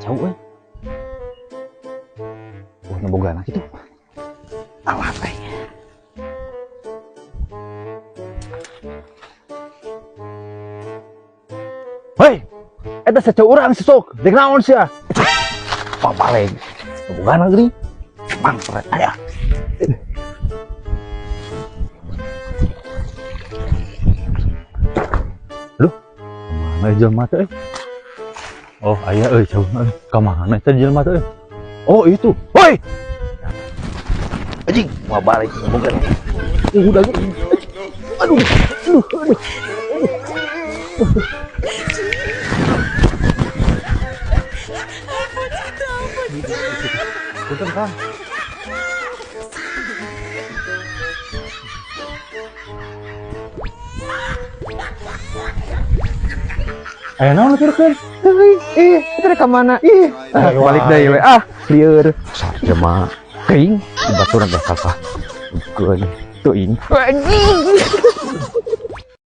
Cau euy. Wah, nu boga anak itu. Awas euy. Hei, eta cau urang si sok. Dek naon sia? Papaleg. Nu boga anak geuning. Mangpret aya. Aduh, kemana jelema teh euy? Oh, aya euy, jauh euy. Ka mana eta jelema teh euy? Oh, itu. Hoi. Anjing, mau balik bukan. Udah aduh, aduh, aduh. Punten, Kang. Aya naon aturkeun? Heuy, ih, itu rek ka mana? Ih, ah, balik deui we. Ah, lieur. Sarjema kering di baturan teh kakak. Keun teuing. Anjing.